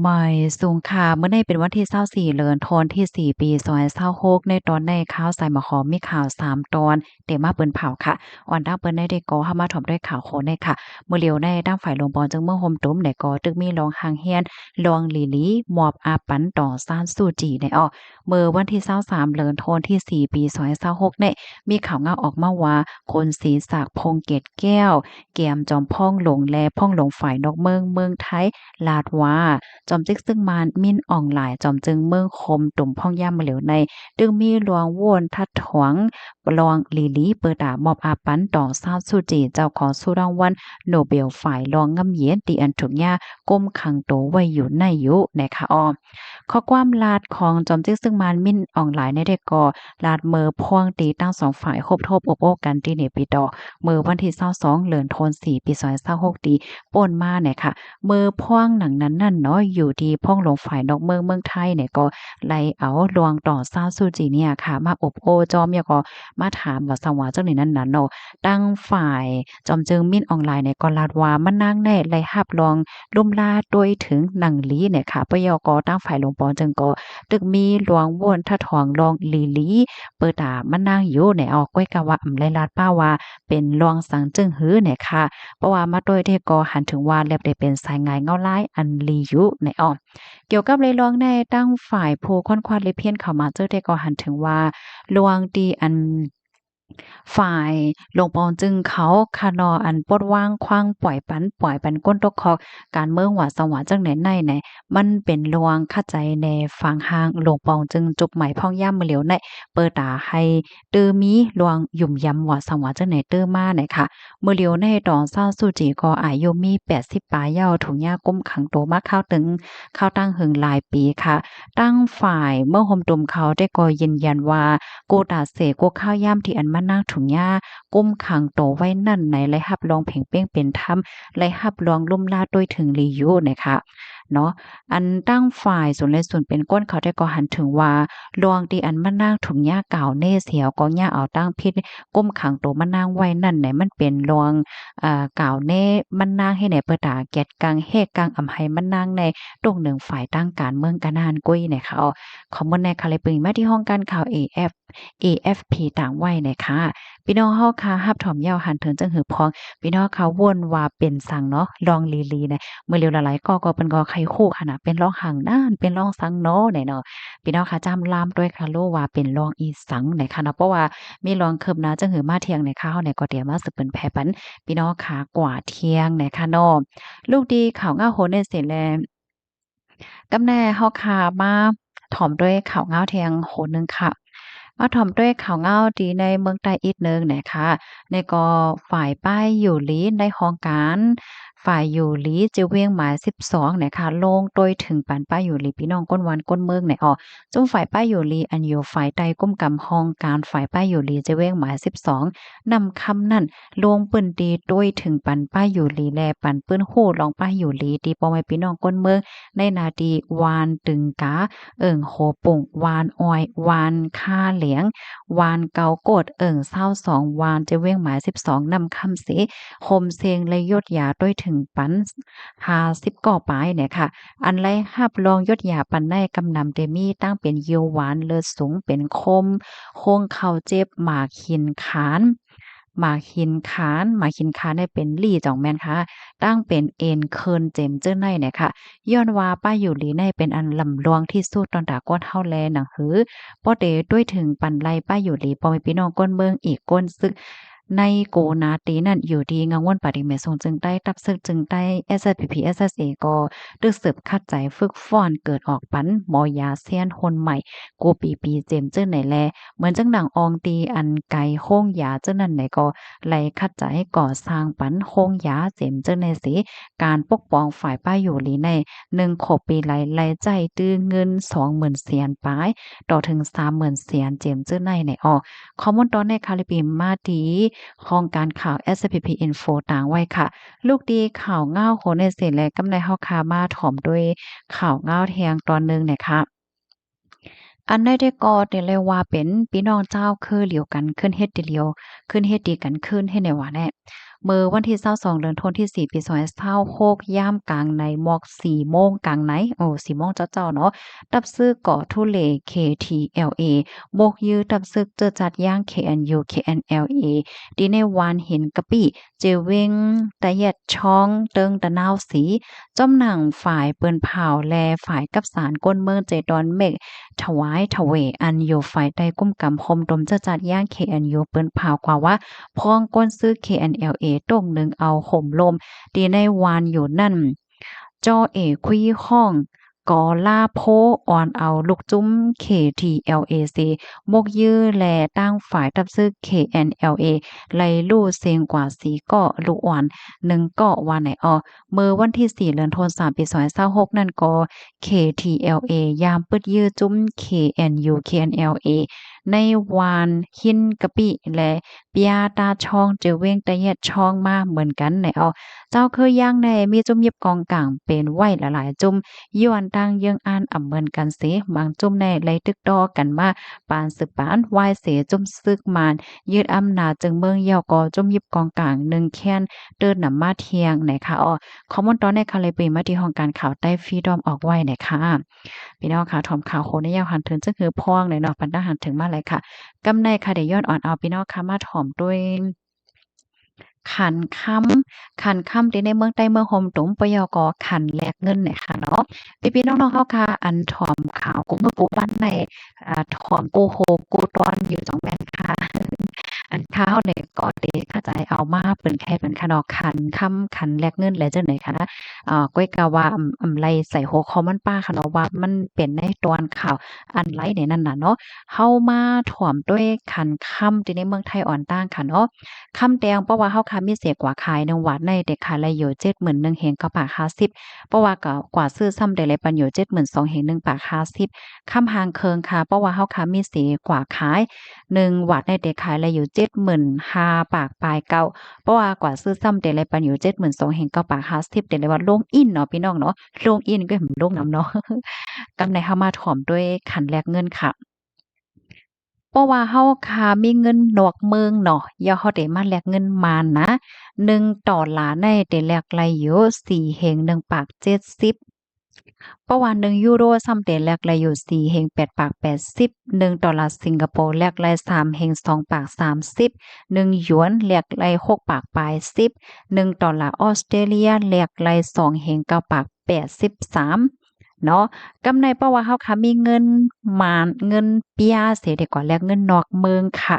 ໝາຍສູງຄ່ະ, ມື້ນີ້ເປັນວັນທີຊາວສີ່ ເດືອນທັນວາທີສີ່ ປີສອງພັນຊາວຫົກ. ໃນຕອນໃນຂ່າວສາຍໝາກຫອມມີຂ່າວສາມຕອນ ເດມາເປີນເຜົາຄ່ະ. ອອນຕັ້ງເປີນໃນເດກໍເຮົາມາຖອມດ້ວຍຂ່າວໂຄໃນຄ່ະ. ມື້ລຽວໃນທາງຝ່າຍຫຼວງປອງເຈີງເມືອງໂຮມຕຸມໃນກໍຕຶກມີລອງຮ່າງຮຽນ ລອງຫຼີຫຼີ ມອບອາປັນຕໍ່ຊານຊູຈີໃນອອກ. ເມື່ອວັນທີຊາວສາມ ເດືອນທັນວາທີສີ່ ປີສອງພັນຊາວຫົກນີ້ ມີຂ່າວງາວອອກມາວ່າ ຄຸນສີສັກ ພົງເກດແກ້ວ ແກມຈອມພອງຫຼວງ ແລະ ພອງຫຼວງຝ່າຍນອກເມືອງ ເມືອງໄທ ລາດວ່າ ຈອມຈິກຊຶກມານ ມິນ ອອງລາຍ ຈອມເຈີງເມືອງໂຮມຕຸມພອງຍາມມື້ຫຼຽວໃນ ຕຶກມີລວງໂຫວນທັດຖວງ ລອງຫຼີຫຼີ ເປີຕາມອບອາປັນຕໍ່ຊານຊູຈີ ເຈົ້າຂອງຊູລາງວັນໂນເບວ ຝ່າຍລອງງາມເຢັນ ທີ່ອັນຖືກຍາກຸມຂັງໂຕໄວ້ຢູ່ໃນຢູ່ໃນຄະອອ. ຂໍ້ຄວາມລາດຂອງຈອມຈິກຊຶກມານ ມິນ ອອງລາຍ ໃນໄດ້ກໍລາດເມີພວງທີ່ທັງສອງຝ່າຍຮົບທົບອົບໂອ້ກັນທີ່ເນປີຕໍ ເມີວັນທີຊາວສອງ ເດືອນທັນວາທີສີ່ ປີສອງພັນຊາວຫົກ ທີ່ ໂປ້ນມາແນະຄ່ະ. ເມີພວງໜັງນັ້ນນັ້ນເນາະ ຢູ່ທີ່ພອງຫຼວງຝ່າຍນອກເມືອງ ເມືອງໄທແນະ ກໍໄດ້ເອົາລວງຕໍ່ຊານຊູຈີເນຍຄ່ະ ມາອົບໂອ້ຈອມ ແລ້ວກໍມາຖາມວ່າ ສັງຫວາຈັ່ງນີ້ນັ້ນນະເນາະ. ທາງຝ່າຍຈອມເຈີງ ມິນ ອອງລາຍ ແນະ ກໍລາດວ່າ ມະນາງແນະ ໄດ້ຮັບລວງລຸ່ມລາໂດຍເຖິງໜັງລີແນະຄ່ະ. ປະໂຫຍກກໍທາງຝ່າຍຫຼວງປອງເຈີງກໍ ຕຶກມີລວງໂຫວນທັດຖວງລອງຫຼີຫຼີ ເປີຕາມະນາງຢູ່ແນະອອກ ກ້ວຍກະວ່າອຳໄລລາດປ້າວ່າ ເປັນລວງສັງເຈີງຫືອແນະຄ່ະ. ເພາະວ່າມາໂຕຍເດກໍຫັນເຖິງວ່າ ແລບໄດ້ເປັນສາຍງາຍເງົາລາຍອັນລີຢູ່ແນະອອກ. ກ່ຽວກັບເລື່ອງໃນທາງຝ່າຍຜູ້ຄົ້ນຄວ້າລິບຮຽນເຂົ້າມາເຈີເດກໍຫັນເຖິງວ່າ ລວງທີ່ອັນ ຝ່າຍຫຼວງປອງເຈີງເຂົາຄະເນາະ ອັນປົດວາງຄວາງປ່ອຍປັນ ປ່ອຍປັນກົ້ນຕົກຂອກການເມືອງ ວ່າສັງຫວາຈັ່ງໃດໃນໃນ ມັນເປັນລວງຄາໃຈໃນຝັ່ງຮ່າງຫຼວງປອງເຈີງຈຸກໃໝ່ພອງຍາມມື້ຫຼຽວໃນ ເປີຕາໃຫ້ ຕື່ມມີລວງຫຍຸມຢຳວ່າສັງຫວາຈັ່ງໃດຕື່ມມາໃນຄ່ະ. ມື້ຫຼຽວໃນຕອນຊານຊູຈີກໍອາຍຸມີແປດສິບປາຍເຍົາ ຖືກຍາກຸມຂັງໂຕມາຄາວຕຶງ ຄາວຕັ້ງເຫິງຫຼາຍປີຄ່ະ. ທາງຝ່າຍເມືອງໂຮມຕຸມເຂົາໄດ້ກໍຢືນຢັນວ່າ ກູຕາເສ ກູຄາວຍາມທີ່ອັນມານາງຖືກຍາກຸມຂັງໂຕໄວ້ນັ້ນໃນ ໄດ້ຮັບລວງເພງເປ້ງເປັນທຳ ໄດ້ຮັບລວງລຸ່ມລາໂດຍເຖິງລີຢູ່ໃນຄ່ະເນາະ. ອັນທາງຝ່າຍສູນແລະສູນເປັນກົ້ນເຂົາໄດ້ກໍຫັນເຖິງວ່າ ລວງທີ່ອັນມານາງຖືກຍາກາວເນສຽວກໍຍາເອົາຕັ້ງພິດກຸມຂັງໂຕມານາງໄວ້ນັ້ນໃນ ມັນເປັນລວງ ເອີ ກາວເນມານາງໃຫ້ໃນ ເປີຕາແກດກັງເຮກກັງອຳໄຫມານາງໃນ ຕົກໜຶ່ງຝ່າຍທາງການເມືອງກະນານກຸ້ຍໃນຄ່ະ. ຂໍ້ມູນໃນຄ່ະ ໄດ້ປຶງມາທີ່ຫ້ອງການຂ່າວ ເອເອັຟ ເອເອັຟພີ ຕາງໄວ້ໃນຄ່ະ. ພີ່ນ້ອງເຮົາຄ່ະ ຮັບຖອມເຍົາຫັນເຖິງຈັ່ງຫືອພອງ ພີ່ນ້ອງຄ່ະ ວົນວ່າເປັນສັງເນາະ ລອງລີລີນະ. ມື້ຫຼຽວຫຼາຍໆກໍ ກໍເພິ່ນກໍໃຄ່ຮູ້ຫັ້ນນະ ເປັນລອງຫຍັງນັ້ນ ເປັນລອງສັງເນາະ ແນ່ເນາະ. ພີ່ນ້ອງຄ່ະ ຈ້ຳລາມດ້ວຍຄ່ະ ຮູ້ວ່າເປັນລອງອີ່ສັງໃນຄ່ະເນາະ. ເພາະວ່າມີລອງຄືບໜ້າຈັ່ງຫືອມາທ່ຽງໃນຄ່ະ ເຮົານີ້ກໍຕຽມມາສືບເປີນແຜ່ປັນ ພີ່ນ້ອງຄ່ະ ກວ່າທ່ຽງໃນຄ່ະເນາະ. ລູກດີຂ່າວງາວໂຫນເອເຊແລ ກຳແນເຮົາຄ່ະມາຖອມດ້ວຍຂ່າວງາວແທ່ງໂຫນໜຶ່ງຄ່ະ. ມາຖອມດ້ວຍຂ່າວງາວທີ່ໃນເມືອງໃຕ້ອີກໜຶ່ງແນ່ຄ່ະ. ໃນກໍຝ່າຍປ້າຍຢູ່ຫຼີໃນຫ້ອງການ ຝ່າຍຢູ່ຫຼີເຈວຽງໝາຍສິບສອງແນ່ຄ່ະ ລົງໂຕຍເຖິງປັນປ້າຍຢູ່ຫຼີ ພີ່ນ້ອງກົ້ນວັນກົ້ນເມືອງແນ່ອອກ. ຈຸ້ມຝ່າຍປ້າຍຢູ່ຫຼີອັນຢູ່ຝ່າຍໃຕ້ກຸ້ມກຳຫ້ອງການຝ່າຍປ້າຍຢູ່ຫຼີເຈວຽງໝາຍສິບສອງ ນ້ຳຄຳນັ້ນ ລົງພື້ນທີ່ໂຕຍເຖິງປັນປ້າຍຢູ່ຫຼີ ແລະ ປັນປຶ້ນຮູ້ລອງປ້າຍຢູ່ຫຼີ ທີ່ພໍ່ແມ່ພີ່ນ້ອງກົ້ນເມືອງ ໃນໜ້າທີ່ວານຕຶງກາ ເອີ່ງໂຫປຸງ ວານອອຍ ວານຄາຫຼຽງ ວານເກົາໂກດ ເອີ່ງຊາວສອງ ວານເຈວຽງໝາຍສິບສອງ ນ້ຳຄຳເສ ໂຮມເຊັງ ແລະ ຢົດຢາໂຕຍເຖິງປັນຫ້າສິບກໍປາຍແນ່ຄ່ະ. ອັນໄດ້ຮັບລອງຢົດຢາປັນໃນກຳນຳເດມີ ຕັ້ງເປັນຢຽວຫວານ ເລີດສູງ ເປັນໂຄມ ໂຄງເຂົ້າເຈັບ ໝາກຫີນຄານ ໝາກຫີນຄານ ໝາກຫີນຄານນີ້ເປັນລີ້ ຈ່ອງແມ່ນຄ່ະ ຕັ້ງເປັນເອັນເຄີນເຈັມເຈີໃນແນ່ຄ່ະ. ຍ້ອນວ່າປ້າຢູ່ຫຼີໃນເປັນອັນລຳລວງທີ່ສຸດ ຕ້ອນຕາກວນເຮົາແລໜັງຫື ບໍ່ເຕໂຕຍເຖິງປັນໄລປ້າຢູ່ຫຼີ ພໍ່ແມ່ພີ່ນ້ອງກົ້ນເມືອງອີກກ້ນຊຶກ ໃນໂກນາຕີນັ້ນ ຢູ່ທີ່ງາງວົນປາຕີແມສົງເຈີງໃຕ້ ຕັບຊຶກເຈີງໃຕ້ ເອສເອສພີພີ ເອສເອສເອ ກໍຕຶກສືບຂັດໃຈຝຶກຟ້ອນເກີດອອກປັນໝໍຢາແຊນຮຸ່ນໃໝ່ ກູປີປີເຈັມເຈີໃນແລ. ເໝືອນຈັ່ງໜັງອອງຕີອັນໄກໂຮງຢາເຈີນັ້ນໃນກໍໄດ້ຂັດໃຈກໍ່ສ້າງປັນໂຮງຢາເຈັມເຈີໃນເສ. ການປົກປ້ອງຝ່າຍປ້າຢູ່ຫຼີໃນ ໜຶ່ງໂຄບປີໄລ ລາຍຈ່າຍຕື້ເງິນສອງໝື່ນສຽນປາຍ ຕໍ່ເຖິງສາມໝື່ນສຽນເຈັມເຈີໃນໃນອອກ. ຂໍ້ມູນຕອນໃນຄ່ະ ໄດ້ປີມາທີ່ຫ້ອງການຂ່າວ ເອສເອສພີພີ ອິນໂຟ ຕາງໄວ້ຄ່ະ. ລູກດີຂ່າວງາວໂຫນເອເຊແລ ກຳໃນເຮົາຄ່ະມາຖອມດ້ວຍຂ່າວງາວແທ່ງຕອນໜຶ່ງແນ່ຄ່ະ. ອັນໃນເດກໍເດເລີຍວ່າເປັນພີ່ນ້ອງເຈົ້າຄືລຽວກັນ ຄືນເຮັດດີລຽວ ຄືນເຮັດດີກັນຄືນ ເຮັດແນວວ່າແນ່. ເມື່ອວັນທີຊາວສອງ ເດືອນທັນວາ ປີສອງພັນຊາວຫົກ ຍາມກາງໃນໝອກສີ່ໂມງກາງໃນ ໂອ້ ສີ່ໂມງເຊົ້າໆເນາະ ທັບຊຶກກໍທຸເລ ເຄທີແອລເອ ບຸກຢື້ທັບຊຶກເຈີຈັດຢາງ ເຄເອັນຢູ ເຄເອັນແອລເອ ທີ່ໃນວານຫີນກະປິ ເຈເວັງຕະແຍດຊ່ອງ ເຕີງຕະນາວສີ ຈ້ອມໜັງຝ່າຍປືນເຜົາ ແລະ ຝ່າຍກັບສານກົນເມືອງເຈຕອນເມັກ ຖວາຍທະເວ ອັນຢູ່ຝ່າຍໃຕ້ກຸ້ມກຳໂຮມໂດມເຈີຈັດຢາງ ເຄເອັນຢູ ປືນເຜົາກວ່າວ່າ ພ້ອງກົນຊື້ ເຄເອັນແອລເອ ຕົກໜຶ່ງເອົາໂຮມລົມ ທີ່ໃນວານຢູ່ນັ້ນ ຈໍເອ ຄຸຍຮອງ ກໍລາໂພ ອ່ອນເອົາລູກຈຸ້ມ ເຄທີແອລເອ ເສ ໝົກຢື້ ແລະ ຕ່າງຝ່າຍທັບຊຶກ ເຄເອັນແອລເອ ໄລ່ລູ້ເສັງກວ່າສີ່ເກາະ ລູກອ່ອນໜຶ່ງເກາະ ວ່າໃນອອກ ເມື່ອວັນທີສີ່ ເດືອນທັນວາ ປີສອງພັນຊາວຫົກນັ້ນກໍ ເຄທີແອລເອ ຍາມປຶດຢື້ຈຸ້ມ ເຄເອັນຢູ ເຄເອັນແອລເອ ໃນວານຫີນກະປິ ແລະ ປຽຕາຊ່ອງ ເຈເວັງຕະແຍດຊ່ອງມາເໝືອນກັນໃນອອກ ເຈົ້າຄືຢ່າງໃນມີຈຸ້ມຫຍິບກອງກາງເປັນໄວ້ຫຼາຍໆຈຸ້ມ ຢູ່ອັນຕ່າງເຢື້ອງອັນອຳເໝືອນກັນເສ ບາງຈຸ້ມໃນໄລ່ຕຶກຕໍ່ກັນມາປານສືບປານ ວາຍເສ ຈຸ້ມຊຶກມານຍຶດອຳນາດເຈີເມືອງ ແລ້ວກໍຈຸ້ມຫຍິບກອງກາງໜຶ່ງແຂນ ຕື່ນນຳມາທຽງໃນຄະອອ ຂໍ້ມູນຕອນໃນຄະ ໄລ່ປີມາທີ່ຫ້ອງການຂ່າວໃຕ້ຟຣີດອມອອກໄວ້ໃນຄະ ພີ່ນ້ອງຄະ ຖອມຂ່າວໂຄໃນຍາມຫັນເຖິງຈຶ່ງຄືພອງໃນເນາະ ບັນດາຫັນເຖິງມາໄລຄະ ກຳໃນຄະ ໄດ້ຍ້ອນອ່ອນເອົາ ພີ່ນ້ອງຄະ ມາຖອມດ້ວຍ ຂັນຄຳ ຂັນຄຳທີ່ໃນເມືອງໃຕ້ເມືອງໂຮມຕຸມ ປະເຍົາກໍຂັນແລກເງິນນີ້ແຫຼະເນາະ ພີ່ໆນ້ອງໆເຮົາຄ່ະ ອັນຖອມຂ່າວກູມື້ກູວັນໃນ ອາ ຖອມກູໂຮກູຕອນຢູ່ ຈອງແມ່ນຄ່ະ ອັນຂ່າວນີ້ກໍເຕຂະຈາຍເອົາມາເປັນແຄ່ເປັນຂະເນາະ ຂັນຄຳ ຂັນແລກເງິນ ແລະ ຈັ່ງໃດຄ່ະນະ ອາ ກ້ອຍກະວ່າ ອຳ ອຳໄລໃສ່ຫົວຂໍ້ມັນປາຂະເນາະ ວ່າມັນເປັນໃນຕອນຂ່າວອັນໃດໃນນັ້ນນະເນາະ ເຮົາມາຖອມດ້ວຍຂັນຄຳທີ່ໃນເມືອງໄທອ່ອນຕ່າງຂະເນາະ ຄຳແຕງ ເພາະວ່າເຮົາຄ່ະມີເສກວ່າຂາຍ ໜຶ່ງຫວາດໃນເຕຂາຍໄດ້ຢູ່ ເຈັດໝື່ນໜຶ່ງເຮງເກົ້າປາກຫ້າສິບ ເພາະວ່າກະ ກວ່າຊື້ຊ້ຳເຕໄດ້ປັນຢູ່ ເຈັດໝື່ນສອງເຮງໜຶ່ງປາກຫ້າສິບ ຄຳຫາງເຄິ່ງຄ່ະ ເພາະວ່າເຮົາຄ່ະມີເສກວ່າຂາຍ ໜຶ່ງຫວາດໃນເຕຂາຍໄດ້ຢູ່ ເຈັດໝື່ນຫ້າປາກປາຍເກົ້າ ເພາະວ່າກວ່າຊື້ຊ້ຳເຕໄດ້ປັນຢູ່ ເຈັດໝື່ນສອງເຮງເກົ້າປາກຫ້າສິບ ເຕເລີຍວ່າລົງອິນເນາະ ພີ່ນ້ອງເນາະ ລົງອິນກໍເຫັນລົງນຳເນາະ ກຳໃນເຮົາມາຖອມດ້ວຍຂັນແລກເງິນຄ່ະ ເພາະວ່າເຮົາຄ່ະມີເງິນນອກເມືອງເນາະ ແລ້ວເຮົາເຕມາແລກເງິນມານນະ ໜຶ່ງໂຕລາໃນເຕແລກໄດ້ຢູ່ ສີ່ເຮງໜຶ່ງປາກເຈັດສິບ ເພາະວ່າໜຶ່ງຢູໂຣຊ້ຳເຕແລກໄດ້ຢູ່ ສີ່ເຮງແປດປາກແປດສິບ ໜຶ່ງໂຕລາສິງກະໂປແລກໄດ້ ສາມເຮງສອງປາກສາມສິບ ໜຶ່ງຢວນແລກໄດ້ ຫົກປາກປາຍສິບ ໜຶ່ງໂຕລາອອສເຕຣເລຍແລກໄດ້ ສອງເຮງເກົ້າປາກແປດສິບສາມ ເນາະ ກຳໃນເພາະວ່າເຮົາຄ່ະມີເງິນມານ ເງິນປຽເສ ເດກວ່າແລກເງິນນອກເມືອງຄ່ະ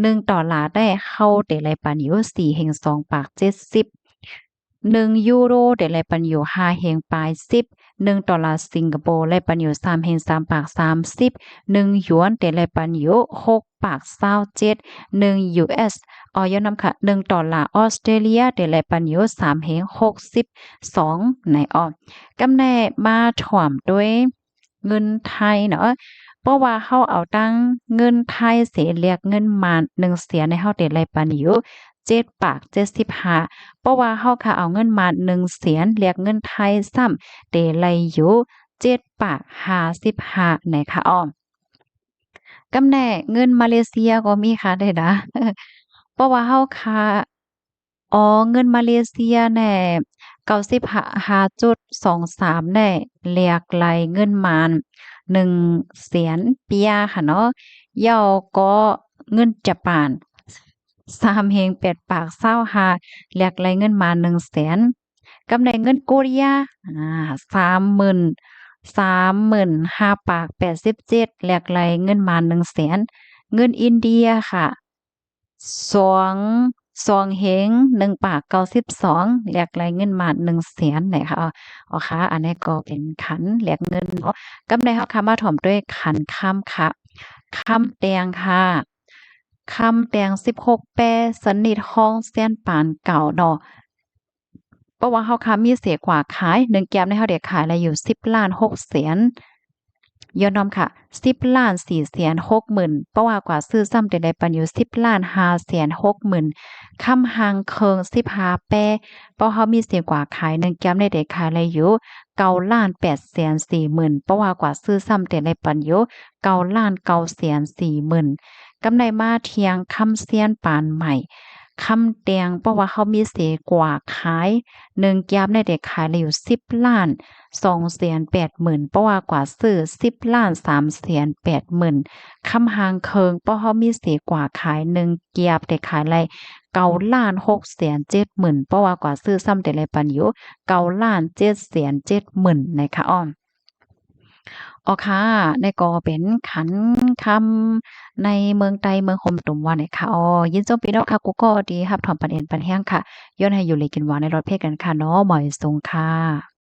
ໜຶ່ງໂຕລາໄດ້ ເຮົາເຕໄດ້ປັນຢູ່ ສີ່ເຮງສອງປາກເຈັດສິບ ໜຶ່ງຢູໂຣເຕໄດ້ປັນຢູ່ ຫ້າເຮງປາຍສິບ ໜຶ່ງໂຕລາສິງກະໂປໄດ້ປັນຢູ່ ສາມເຮງສາມປາກສາມສິບ ໜຶ່ງຢວນເຕໄດ້ປັນຢູ່ ຫົກປາກຊາວເຈັດ ໜຶ່ງຢູເອັສ ອໍ ຍ້ອນນຳຄ່ະ ໜຶ່ງໂຕລາອອສເຕຣເລຍເຕໄດ້ປັນຢູ່ ສາມເຮງຫົກສິບສອງ ໃນອອກ ກຳໃນມາຖອມດ້ວຍ ເງິນໄທເນາະ ເພາະວ່າເຮົາເອົາຕັ້ງເງິນໄທເສ ແລກເງິນມານໜຶ່ງສຽນໃຫ້ເຮົາເຕໄດ້ປັນຢູ່ ເຈັດປາກເຈັດສິບຫ້າ ເພາະວ່າເຮົາຄ່ະເອົາເງິນມານໜຶ່ງສຽນ ແລກເງິນໄທຊ້ຳເຕໄດ້ຢູ່ ເຈັດປາກຫ້າສິບຫ້າ ໃນຄ່ະອອ ກຳແນ ເງິນມາເລເຊຍກໍມີຄ່ະເດ້ດາ ເພາະວ່າເຮົາຄ່ະ ອໍ ເງິນມາເລເຊຍແນ່ ເກົ້າສິບຫ້າຈຸດສອງສາມແນ່ ແລກໄດ້ເງິນມານໜຶ່ງສຽນປຽຄ່ະເນາະ ແລ້ວກໍເງິນຈາປານ ສາມເຮງແປດປາກຊາວຫ້າ ແລກໄດ້ເງິນມານໜຶ່ງແສນ ກຳໃນເງິນໂກເລຍ ອາ ສາມໝື່ນ ສາມໝື່ນຫ້າປາກແປດສິບເຈັດ ແລກໄດ້ເງິນມານໜຶ່ງແສນ ເງິນອິນເດຍຄ່ະ ສອງ ສອງເຮງໜຶ່ງປາກເກົ້າສິບສອງ ແລກໄດ້ເງິນມານໜຶ່ງແສນ ໃນຄ່ະ ອໍ ຄ່ະ ອັນນີ້ກໍເປັນຂັນແລກເງິນເນາະ ກຳໃນເຮົາຄ່ະມາຖອມດ້ວຍຂັນຄຳຄ່ະ ຄຳແຕງຄ່ະ ຄຳແຕງສິບຫົກແປ ຊະນິດຮອງແສນປານເກົ່າເນາະ ເພາະວ່າເຮົາຄ່ະມີເສກວ່າຂາຍ ໜຶ່ງແກມໃນເຮົາໄດ້ຂາຍລະຢູ່ ສິບລ້ານຫົກແສນ ຍ້ອນນຳຄ່ະ ສິບລ້ານສີ່ແສນຫົກໝື່ນ ເພາະວ່າກວ່າຊື້ຊ້ຳເຕໄດ້ປັນຢູ່ ສິບລ້ານຫ້າແສນຫົກໝື່ນ ຄຳຫາງເຄິ່ງ ສິບຫ້າແປ ເພາະເຮົາມີເສກວ່າຂາຍ ໜຶ່ງແກມໃນໄດ້ຂາຍລະຢູ່ ເກົ້າລ້ານແປດແສນສີ່ໝື່ນ ເພາະວ່າກວ່າຊື້ຊ້ຳເຕໄດ້ປັນຢູ່ ເກົ້າລ້ານເກົ້າແສນສີ່ໝື່ນ ກຳໃນມາທຽງຄຳຊຽນປານໃໝ່ ຄຳແຕງ ເພາະວ່າເຮົາມີເສກວ່າຂາຍ ໜຶ່ງກຽບນີ້ໄດ້ຂາຍແລ້ວຢູ່ສິບລ້ານສອງແສນແປດໝື່ນ ເພາະວ່າກວ່າຊື້ສິບລ້ານສາມແສນແປດໝື່ນ ຄຳຫາງເຄິ່ງ ເພາະເຮົາມີເສກວ່າຂາຍ ໜຶ່ງກຽບໄດ້ຂາຍໄດ້ເກົ້າລ້ານຫົກແສນເຈັດໝື່ນ ເພາະວ່າກວ່າຊື້ຊ້ຳໄດ້ໄດ້ປັນຢູ່ເກົ້າລ້ານເຈັດແສນເຈັດໝື່ນນະຄະອ້ອ ອໍ ອໍ ຄ່ະ ນີ້ກໍເປັນຂັນຄຳໃນເມືອງໃຕ້ ເມືອງຫົມຕຸມວ່ານີ້ຄ່ະ ອໍ ຍິນຊົມພີ່ນ້ອງຄ່ະ ກູ່ກໍທີ່ຮັບຖອມປັນເອັນປັນແຮງຄ່ະ ຍ້ອນໃຫ້ຢູ່ດີກິນຫວານ ໃນລອດເພກັນຄ່ະເນາະ ໝອຍສົງຄ່ະ.